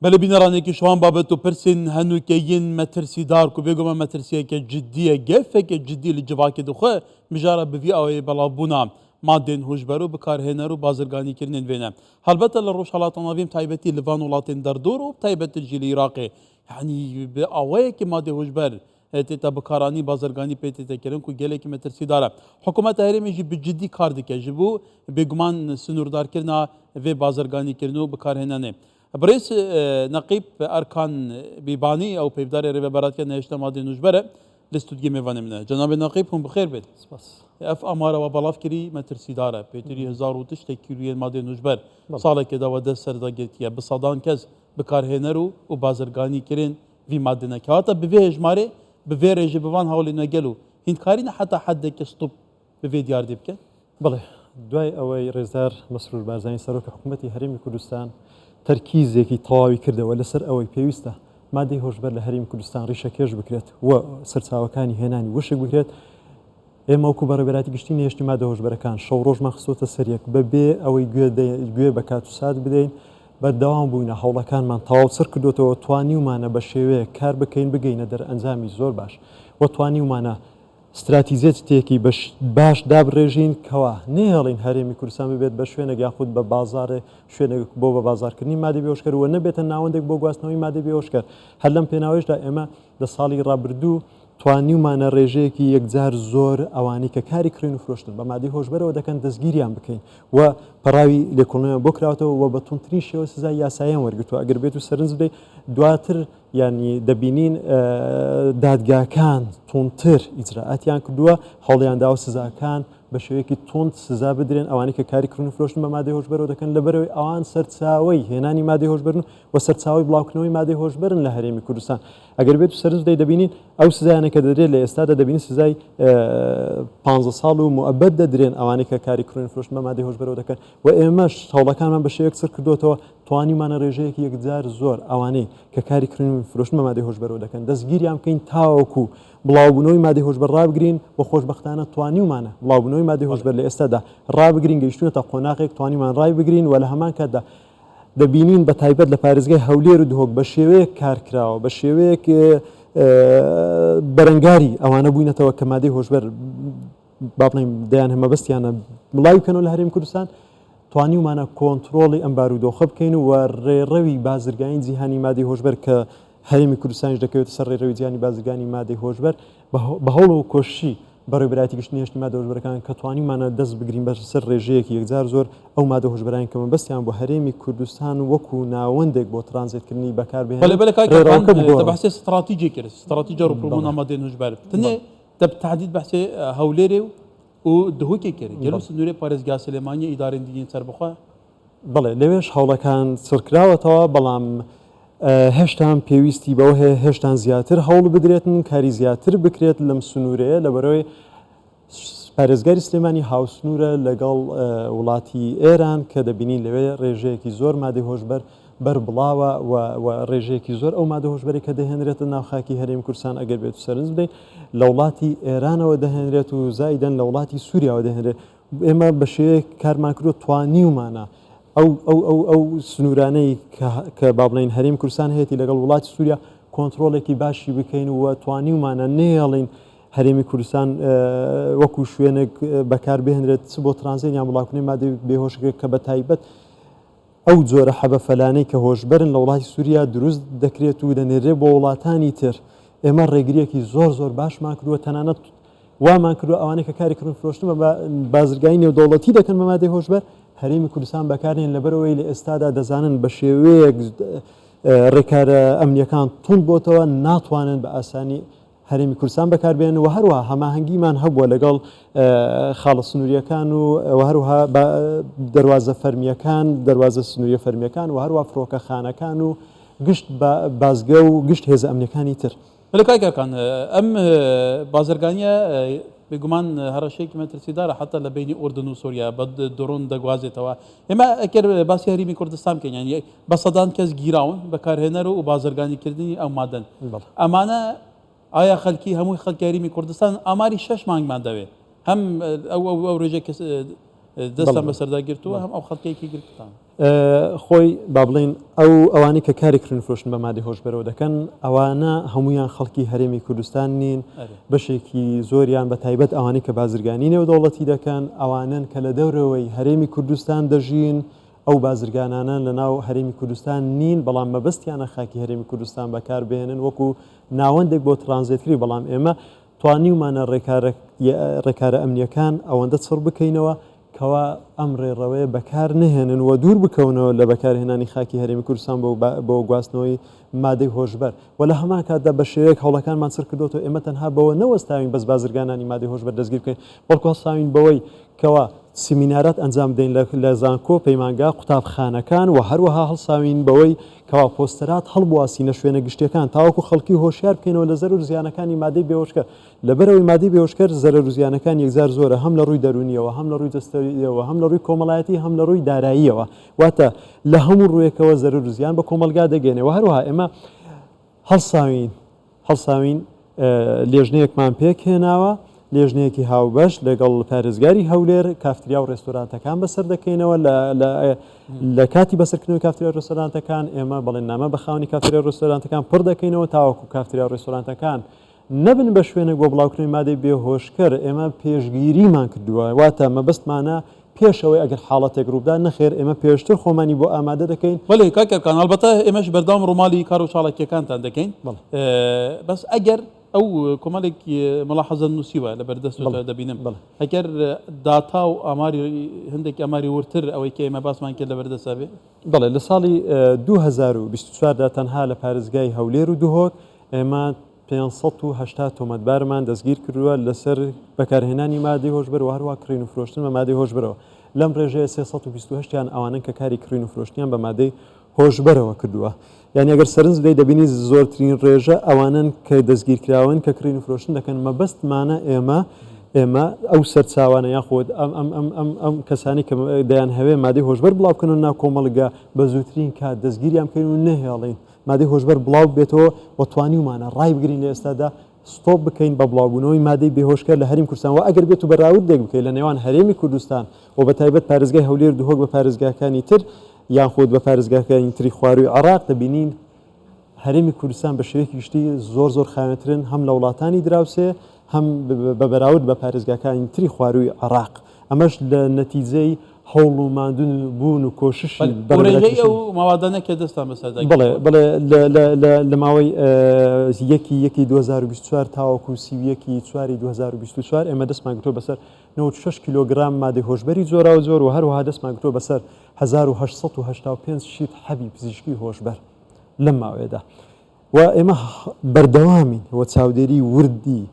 بەلێ بینەرانێکی شوان بابەت و پرسên هەنووکە yên metirsîdar ku bêguman metirsiyeke cidî ye, gefeke cidî li civakê dixwe, mijara bi vî awayê belavbûna madên hûşber û bikarhêner û bazirganîkirinên vê ne. Helbete li Rojhilata Navîn bi taybetî li van welatên derdor û bi taybettir jî li Iraqê yanî bi awayekî madê hûşber tête bikaranîn, bazirganî pê tête kirin ku gelekî metirsîdar e. Hikûmeta herêmê jî bi cidî kar dike ji bo bêguman sinûrdarkirina vê bazirganîkirin û bikarhênanê. Birêz Neqîb Erkan Bîbanî ew peyvdarê Rêveberatiya Nehiştina Madên Nûjber e li stûdyê mêvanê min e. Cenabê Neqîb hûn bi xêr bên. Spas. Ev amara we belav kirî metirsîdar e. Pêtirî 1000 û tiştek kîloyên madên nûjber salekê de we dest ser de girtiye. Bi sedan kes bikarhêner û û bazirganî kirin vî madê ne. Kewata bi vê hejmarê, bi vê rêjê, bi van hewlên we gelo hînkarî ne heta hedekê stop bi vê diyardê bikin? بەڵێ دوای ئەوەی ڕێزدار مەسرور بارزانی سەرۆکی حکوومەتی هەرێمی کوردستان تەرکیزێکی تەواوی کردەوە لەسەر ئەوەی پێویستە مادەی هۆشبەر لە هەرێمی کوردستان ڕیشەکێش بکرێت و سەرچاوەکانی هێنانی وشک بکرێت ئێمە وەکو بەڕێوەبەرایەتی گشتی نەهێشتنی مادە هۆشبەرەکان شەو ڕۆژمان خستۆتە سەر یەک بەبێ ئەوەی گوێ بە کات و سات بدەین بەردەوام بووینە هەوڵەکانمان تەواو چڕ کردوتەوە توانیومانە بە شێوەیەک کار بکەین بگەینە دەرئەنجامی زۆر باش و توانیومانە ستراتیجیەتێکی باش دابڕێژین کەوا نەهێڵین هەرێمی کوردستان ببێت بە شوێنێک یاخود بە بازاڕێ شوێنێک بۆ بە بازارکردنی مادەی بێهۆشکەر و نەبێتە ناوەندێک بۆ گواستنەوەی مادەی بێهۆشکەر هەر لەم پێناوەیشدا ئێمە لە ساڵی ڕابردوو توانیومانە ڕێژەیەکی یەکجار زۆر ئەوانەی کە کاری کڕین و فرۆشتن بە مادەی هۆشبەرەوە دەکەن دەستگیریان بکەین و پەڕاوی لێکۆڵینەوەیان بۆ کراوەتەوە و بە توندترین شێوە سزای یاساییان وەرگرتووە ئەگەر بێت و سەرنج بدەیت دواتر یانی دەبینین دادگاکان توندتر ئیجرائاتیان کردووە هەوڵیان داوە سزاکان بە شێوەیەکی توند سزا بدرێن ئەوانەی کە کاری کڕین و فرۆشتن بە مادەی هۆشبەرەوە دەکەن لەبەرەوەی ئەوان سەرچاوەی هێنانی مادەی هۆشبەرن و سەرچاوەی بڵاوکردنەوەی مادەی هۆشبەرن لە هەرێمی کوردستان ئەگەر بێت و سەرنج بدەیت دەبینین ئەو سزایانە کە دەدرێت لە ئێستادا دەبینین سزای 15 ساڵ و موئەبەد دەدرێن ئەوانەی کە کاری کڕین و فرۆشتن بە مادەی هۆشبەرەوە دەکەن و ئێمەش هەوڵەکانمان بە شێوەیەک چڕ کردووەتەوە توانیومانە ڕێژەیەکی یەکجار زۆر ئەوانەی کە کاری کڕین و فرۆشتن بە مادەی هۆشبەرەوە دەکەن دەستگیریان بکەین تاوەکو بڵاوبوونەوەی مادەی هۆشبەر ڕابگرین و خۆشبەختانە توانیومانە بڵاوبوونەوەی مادەی هۆشبەر لە ئێستادا ڕابگرین گەیشتوونەتە قۆناغێک توانیمان ڕایبگرین و لە هەمان کاتدا دەبینین بە تایبەت لە پارێزگای هەولێر و دهۆک بە شێوەیەک کار کراوە بە شێوەیەک بەرەنگاری ئەوانە بووینەتەوە کە مادەی هۆشبەر با بڵێین دەیان مەبەستیانە بڵاوی بکەنەوە لە هەرێمی کوردستان توانیومانە کۆنترۆڵی ئەم بارودۆخە بکەین و ڕێڕەوی بازرگانی جیهانی مادەی هۆشبەر کە هەرێمی کوردستانیش دەکەوێتە سەر ڕێڕەوی جیهانی بازرگانی مادەی هۆشبەر بە هەوڵ و کۆششی بەڕێوەبەرایەتی گشتی نەهێشتنی مادە هۆشبەرەکان کە توانیومانە دەست بگرین بە سەر ڕێژەیەکی یەکجار زۆر ئەو مادە هۆشبەرانەی کە مەبەستیان بۆ هەرێمی کوردستان وەکو ناوەندێک بۆ ترانزێتکردنی بەکاربهێنن بەلێ بەلێ کاک ڕێڕەوەکە ئەرکان بگۆڕن. بەحسێ ستراتیجێ کرد ستراتیجە ڕووبڕووبوونە مادەی هۆشبەر تنێ تە bi tehdîd behsê Hewlêrê û Duhokê kir. Gelo sinûrê parêzgeha Silêmaniyê îdarên din yên serbixwe? بەڵێ لەوێش هەوڵەکان چڕکراوەتەوە، بەڵام هێشتان پێویستی بەوە هەیە هێشتان زیاتر هەوڵ بدرێتن کاری زیاتر بکرێت لەم سنوورەیە لەبەرەوەی پارێزگاری سلێمانی هاوسنوورە لەگەڵ وڵاتی ئێران کە دەبینین لەوێ ڕێژەیەکی زۆر مادەی هۆشبەر بەربڵاوە و ڕێژەیەکی زۆر ئەو مادە هۆشبەری کە دەهێنرێتە ناو خاکی هەرێمی کوردستان ئەگەر بێت و سەرنج بدەین لە وڵاتی ئێرانەوە دەهێنرێت و زایدەن لە وڵاتی سووریاوە دەهێنرێت ئێمە بە شێوەیەک کارمان کردووە توانیومانە ئەو ئەو ئەو ئەو سنوورانەی کە با بڵێین هەرێمی کوردستان هەیەی لەگەڵ وڵاتی سووریا کۆنترۆڵێکی باشی بکەین و توانیومانە نەیەڵین هەرێمی کوردستان وەکو شوێنێک بەکار بهێنرێت چ بۆ ترانزێت یان بڵاوکردنەوەی مادەی بێهۆشکرێت کە بە تایبەت ئەو جۆرە حەبە فەلانەی کە هۆشبەرن لە وڵاتی سووریا دروست دەکرێت و دەنێرێت بۆ وڵاتانی تر ئێمە ڕێگریەکی زۆر زۆر باشمان کردووە تەنانەت وامان کردووە ئەوانەی کە کاری کڕین فرۆشتن بە بازرگانی نێودەوڵەتی دەکەن بە مادەی هۆشبەر هەرێمی کوردستان بەکارنێن لەبەرئەوەی لە ئێستادا دەزانن بە شێوەیەک ڕێکارە ئەمنیەکان توند بۆتەوە ناتوانن بە ئاسانی هەرێمی کوردستان بەکاربێنن و هەروەها هەماهەنگیمان هەبووە لەگەڵ خاڵە سنووریەکان و هەروەها دەروازە فەرمیەکان دەروازە سنووریە فەرمیەکان و هەروە فڕۆکەخانەکان و گشت بازگە و گشت هێزە ئەمنیەکانی تر. بەلێ کاک ئەرکان ئەم بازرگانیە بێگومان هەڕەشەیەکی مەترسیدارە حتا لە بینی ئوردن و سووریا بە درۆن دەگوازێتەوە ئێمە ئەگەر باسی هەرێمی کوردستان بکەین یانی بە سەدان کەس گیراون بەکارهێنەر و بازرگانیکردنی ئەو مادەن ئەمانە ئایا خەلکی هەمووی خەلکی هەرێمی کوردستان ئاماری شەش مانگمان دەوێت هەم ئەو ئەو ئەو ڕێژەی کەس دەستان بەسەردا گرتووە هەم ئەو خەڵکێکی گرتوتان. خۆی با بڵێین ئەو ئەوانەی کە کاری کڕین و فرۆشتن بە مادەی هۆشبەرەوە دەکەن ئەوانە هەمویان خەڵکی هەرێمی کوردستان نین بەشێکی زۆریان بە تایبەت ئەوانەی کە بازرگانی نێودەوڵەتی دەکەن ئەوانن کە لە دەورەوەی هەرێمی کوردستان دەژین ئەو بازرگانانە لە ناو هەرێمی کوردستان نین بەڵام مەبەستیانە خاکی هەرێمی کوردستان بەکاربهێنن وەکو ناوەندێک بۆ ترانزێتکری بەڵام ئێمە توانیومانە ڕێکارە ئەمنیەکان ئەوەندە چڕ بکەینەوە کەوا ئەم ڕێڕەوەیە بەکار نەهێنن و دوور بکەونەوە لە بەکارهێنانی خاکی هەرێمی کوردستان بۆ بۆ گواستنەوەی مادەی هۆشبەر و لە هەمان کاتدا بە شێوەیەک هەوڵەکانمان چڕ کردۆتەوە ئێمە تەنها بەوە نەوەستاوین بەس بازرگانانی مادەی هۆشبەر دەستگیر بکەین بەڵکو هەڵساوین بەوەی کەوا سیمینارات ئەنجام بدەین لە زانکۆ، پەیمانگا، قوتابخانەکان و هەروەها هەڵساوین بەوەی کەوا پۆستەرات هەڵبواسینە شوێنە گشتیەکان تاوەکو خەڵکی هۆشیار بکەینەوە لە زەرەر و زیانەکانی مادەی بێهۆشکەر لەبەرئەوەی مادەی بێهۆشکەر زەرەر و زیانەکانی یەکجار زۆرە هەم لە ڕووی دەروونیەوە هەم لە ڕووی جەستەیەوە هەم لە ڕووی کۆمەڵایەتی هەم لە ڕووی داراییەوە واتە لە هەموو ڕوویەکەوە زەرەر و زیان بە کۆمەڵگا دەگەیەنێ و هەروەها ئێمە هەڵساوین هەڵساوین لێژنەیەکمان پێکهێناوە، لێژنەیەکی هاوبەش لەگەڵ پارێزگاری هەولێر کافتریا و ڕێستۆرانتەکان بەسەر دەکەینەوە لە کاتی بەسەرکردنەوەی کافتریا و ڕێستۆرانتەکان ئێمە بەڵێننامە بە خاوەنی کافتریا و ڕێستۆرانتەکان پڕ دەکەینەوە تاوەکو کافتریا و ڕێستۆرانتەکان نەبن بە شوێنێک بۆ بڵاوکردنەوەی مادەی بێهۆشکەر ئێمە پێشگیریمان کردووە واتە مەبەستمانە پێش ئەوەی ئەگەر حاڵەتێک ڕووبدات نەخێر ئێمە پێشتر خۆمانی بۆ ئامادە دەکەین. بەڵێ کاک ئەرکان ئەڵبەتە ئێمەش بەردەوام ڕووماڵی کار و چاڵاکییەکانتان دەکەین بەس ئەگەر ئەو کۆمەڵێک مڵاحەزە نووسیوە لە بەردەستتە دەبینم ئەگەر داتا و ئاماری هەندێک ئاماری وردتر ئەوەی کە ئێمە باسمان کرد لە بەردەستا بێ. بەڵێ لە ساڵی 2024 دا تەنها لە پارێزگای هەولێر و دهۆک ئێمە 580 تۆمەتبارمان دەستگیر کردووە لەسەر بەکارهێنانی مادەی هۆشبەر و هەروەها کڕین و فرۆشتن بە مادەی هۆشبەرەوە. لەم ڕێژەیە 328 یان ئەوانەن کە کاری کڕین و فرۆشتنیان بە مادەی هۆشبەرەوە کردووە. یانی ئەگەر سەرنج بدەیت دەبینی زۆرترین ڕێژە ئەوانەن کە دەستگیرکراون کە کڕین و فرۆشتن دەکەن. مەبەستمانە ئێمە ئێمە ئەو سەرچاوانە یاخود ئەم ئەم ئەم ئەم ئەم کەسانی کە دەیانهەوێ مادەی هۆشبەر بڵاو بکەنەوە ناو کۆمەڵگا بە زووترین کات دەستگیریان بکەین و نەهێڵین مادەی هۆشبەر بڵاو ببێتەوە و توانیومانە ڕایبگرین لە ئێستادا ستۆپ بکەین بە بڵاوبوونەوەی مادەی بێهۆشکەر لە هەریم کوردستان و ئەگەر بێت و بەراوردێک بکەیت لە نێوان هەرێمی کوردستان و بە تایبەت پارێزگای هەولێر و دهۆک بە پارێزگاکانی تر یاخود بە پارێزگاکانی تری خوارووی عێراق دەبینین هەرێمی کوردستان بە شێوەیەکی گشتی زۆر زۆر خاوێنترن هەم لە وڵاتانی دراوسێ هەم بە بەراورد بە پارێزگاکانی تری خوارووی عێراق ئەمەش لە نەتیجەی هەوڵ و ماندوو بوون و کۆششی بەڕێژەی ئەو مەوادانە کە دەستان بەسەردا بەڵێ بەڵێ لە ماوەی یەکی یەکی 2024 تاوەکو 31 چواری 2024 ئێمە دەستمان گرتووە بەسەر 96 کیلۆگرام مادەی هۆشبەری جۆراوجۆر و هەروەها دەستمان گرتووە بەسەر 1885 شیت حەبی پزیشکی هۆشبەر لەم ماوەیەدا. و ئێمە بەردەوامین و چاودێری وردی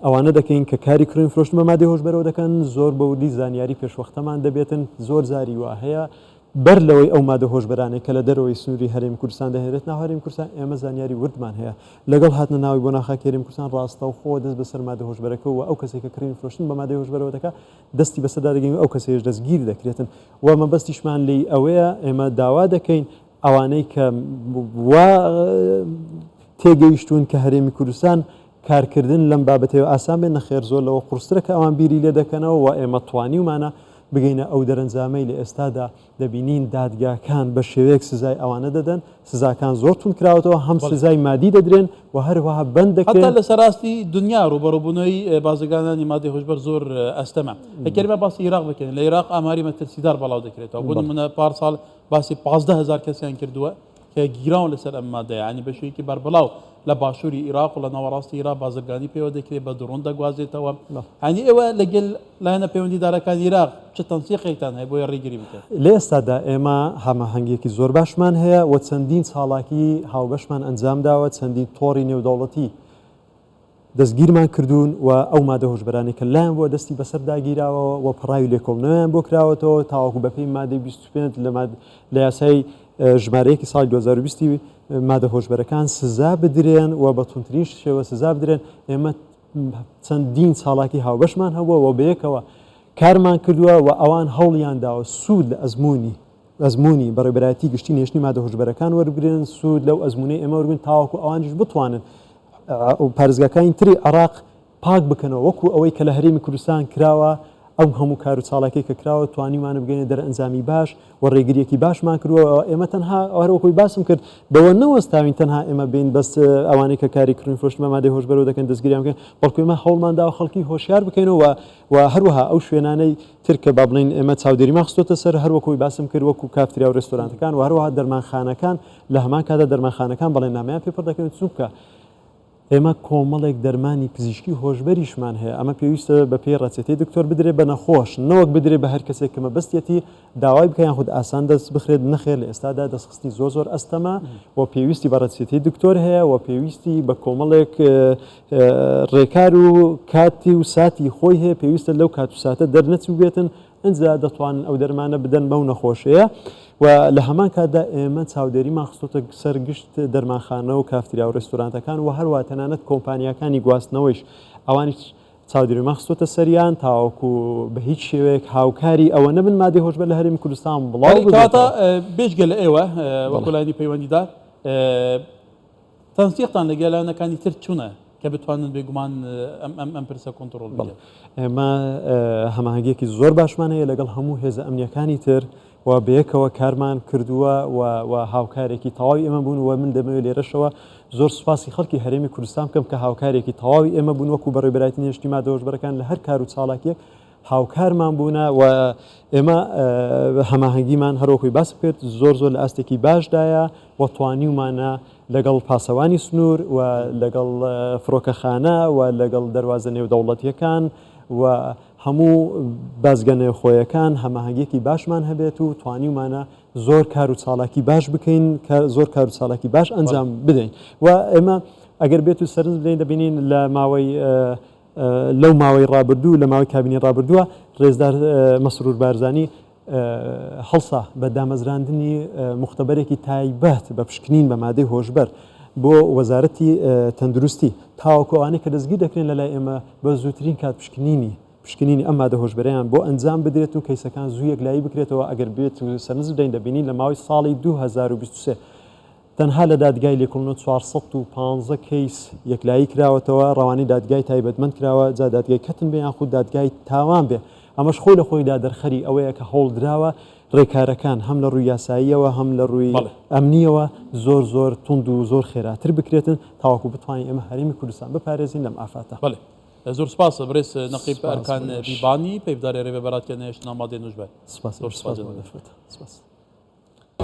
ئەوانە دەکەین کە کاری کڕین فرۆشتن بە مادەی هۆشبەرەوە دەکەن زۆر بە وردی زانیاری پێشوەختەمان دەبێتن زۆر جاری وا هەیە بەر لەوەی ئەو مادە هۆشبەرانەی کە لە دەرەوەی سنووری هەرێمی کوردستان دەهێنرێت ناو هەرێمی کوردستان ئێمە زانیاری وردمان هەیە لەگەڵ هاتنە ناوی بۆ ناو خاکی هەرێمی کوردستان ڕاستەوخۆ دەست بەسەر مادە هۆشبەرەکە و ئەو کەسێک کە کڕین فرۆشتن بە مادەی هۆشبەرەوە دەکات دەستی بەسەردا دەگەین و ئەو کەسەیش دەستگیر دەکرێتن و مەبەستیشمان لێی ئەوەیە ئێمە داوا دەکەین ئەوانەی کە وا تێگەیشتوون کە هەرێمی کوردستان کارکردن لەم بابەتەوە ئاسان بێت نەخێر زۆر لەوە قورسترە کە ئەوان بیری لێ دەکەنەوە و ئێمە توانیومانە بگەینە ئەو دەرەنجامەی لە ئێستادا دەبینین دادگاکان بە شێوەیەک سزای ئەوانە دەدەن سزاکان زۆر توند کراوەتەوە هەم سزای مادی دەدرێن و هەروەها بەند دەکرێن. حەتا لەسەر ئاستی دنیا ڕووبەڕووبوونەوەی بازرگانانی مادەی هۆشبەر زۆر ئەستەمە. ئەگەر ئێمە باسی ئیراق بکەین لە ئیراق ئاماری مەترسیدار بەڵاو دەکرێتەوە بۆ نموونە پارساڵ باسی 15 هەزار کەسیان کردووە کە گیراون لەسەر ئەم مادەیە یانی بە شێوەیەکی بەربڵاو لە باشووری ئیراق و لە ناوەڕاستی ئیراق بازرگانی پێوە دەکرێت بە دڕۆن دەگوازێتەوە یانی ئێوە لەگەل لایەنە پەیوەندیدارەکانی ئیراق چ تەنسیقێکتان هەیە بۆیە ڕێگری بکەن؟ لە ئێستادا ئێمە هەماهەنگییەکی زۆر باشمان هەیە و چەندین چاڵاکی هاوبەشمان ئەنجامداوە، چەندین تۆڕی نێودەوڵەتی دەستگیرمان کردوون و ئەو مادە هۆشبەرانەی کە لایان بووە دەستی بەسەردا گیراوە و پەڕاوی لێکۆڵینەوەیان بۆ کراوەتەوە تاوەکو بەپێی مادەی 25 لە لە یاسای ژمارە یەکی ساڵی 2020 مادە هۆشبەرەکان سزا بدرێن و بە توندترین شێوە سزا بدرێن ئێمە چەندین چاڵاکی هاوبەشمان هەبووە و بەیەکەوە کارمان کردووە و ئەوان هەوڵیان داوە سوود لە ئەزمموونی ئەزموونی بەڕێوەبەرایەتی گشتی نێشتنی مادە هۆشبەرەکان وەربگرن، سوود لەو ئەزموونەی ئێمە وەربگرن تاوەکو ئەوانیش بتوانن پارێزگاکانی تری عێراق پاک بکەنەوە وەکو ئەوەی کە لە هەرێمی کوردستان کراوە. ئەو هەموو کار و چاڵاکیەی کە کراوە توانیومانە بگەینە دەرئەنجامی باش و ڕێگریەکی باشمان کردووە ئێمە تەنها هەر وەکوی باسم کرد بەوە نەوەستاوین تەنها ئێمە بین بەس ئەوانەی کە کاری کڕین فرۆشتن بە مادەی هۆشبەرەوە دەکەن دەستگیریان بکەین بەڵکو ئێمە هەوڵمان داوە خەڵکی هۆشیار بکەینەوە و هەروەها ئەو شوێنانەی تر کە با بڵێین ئێمە چاودێریمان خستۆتە سەر هەر وەکوی باسم کرد وەکو کافتریا و رێستۆرانتەکان و هەروەها دەرمانخانەکان لە هەمان کاتدا دەرمانخانەکان بەڵێننامەیان پێ پڕ دەکەین چونکە ئێمە کۆمەڵێک دەرمانی پزیشکی هۆشبەریشمان هەیە، ئەمە پێویستە بەپێی ڕەچەتەی دکتۆر بدرێت بە نەخۆش، نەوەک بدرێت بە هەر کەسێک کە مەبەستیەتی داوای بکات یاخود ئاسان دەست بخرێت، نەخێر لە ئێستادا دەستخستنی زۆر زۆر ئەستەمە و پێویستی بە ڕەچەتەی دکتۆر هەیە و پێویستی بە کۆمەڵێک ڕێکار و کاتی و ساتی خۆی هەیە، پێویستە لەو کات و ساتە دەرنەچووبێتن ئنجا دەتوانن ئەو دەرمانە بدەن بەو نەخۆشەیە و لە هەمان کاتدا ئێمە چاودێریمان خستۆتە سەر گشت دەرمانخانە و کافتریا و ڕێستورانتەکان و هەروە تەنانەت کۆمپانیاکانی گواستنەوەیش ئەوانیش چاودێریمان خستۆتە سەریان تاوەکو بە هیچ شێوەیەک هاوکاری ئەوە نەبن مادەی هۆشبەر لە هەرێمی کوردستان بڵاو ببێتەوە. بێجگە لە ئێوە وەکو لایەنی پەیوەندیدار تەنسیقتان لەگەل لایەنەکانی تر چونە کە بتوانن بێگومان ئەم پرسە کۆنتڕۆڵ بکەن؟ ئێمە هەماهەنگیەکی زۆر باشمان هەیە لەگەڵ هەموو هێزە ئەمنیەکانی تر و بەیەکەوە کارمان کردووە و هاوکارێکی تەواوی ئێمە بوون و من دەمەوێت لێرەشەوە زۆر سوپاسی خەڵکی هەرێمی کوردستان بکەم کە هاوکارێکی تەواوی ئێمە بوون وەکو بەڕێوەبەرایەتی نەهێشتنی مادە هۆشبەرەکان لە هەر کار و چاڵاکیەک هاوکارمان بوونە و ئێمە هەماهەنگیمان هەروەکوی باسم کرد زۆر زۆر لە ئاستێکی باشدایە و توانیومانە لەگەڵ پاسەوانی سنوور و لەگەڵ فڕۆکەخانە و لەگەڵ دەروازە نێودەوڵەتیەکان و هەموو بازگە نێوخۆیەکان هەماهەنگیەکی باشمان هەبێت و توانیومانە زۆر کار و چالاکی باش بکەین زۆر کار و چالاکی باش ئەنجام بدەین و ئێمە ئەگەر بێت و سەرنج بدەین دەبینین لە ماوەی لەو ماوەی ڕابردوو لە ماوەی کابینەی ڕابردووە ڕێزدار مەسرور بارزانی هەڵسا بە دامەزراندنی موختەبەرێکی تایبەت بە پشکنین بە مادەی هۆشبەر بۆ وەزارەتی تەندروستی تاوەکو ئەوانەی کە دەستگیر دەکرێن لە لای ئێمە بە زووترین کات پشکنینی پشکنینی ئەم مادە هۆشبەرەیان بۆ ئەنجام بدرێت و کەیسەکان زوو یەکلایی بکرێتەوە ئەگەر بێت و سەرنج بدەین دەبینین لە ماوەی ساڵی 2023 تەنها لە دادگای لێکۆڵینەوە 415 کەیس یەکلایی کراوەتەوە، ڕەوانەی دادگای تایبەتمەند کراوە، جا دادگای کەتن بێ یاخود دادگای تاوان بێ، ئەمەش خۆی لە خۆیدا دەرخەری ئەوەیە کە هەوڵدراوە ڕێکارەکان هەم لە ڕووی یاساییەوە هەم لە ڕووی ئەمنییەوە زۆر زۆر توند و زۆر خێراتر بکرێتن تاوەکو بتوانین ئێمە هەرێمی کوردستان بپارێزین لەم ئافاتە. بەڵێ زۆر سپاس بەڕێز نەقیب ئەرکان بیبانی پەیڤدارێ رێڤەبەراتیە نەهێشتنا مادەی نوشبەر. سپاس زۆر سپاس بۆ دەرفەت. سپاس.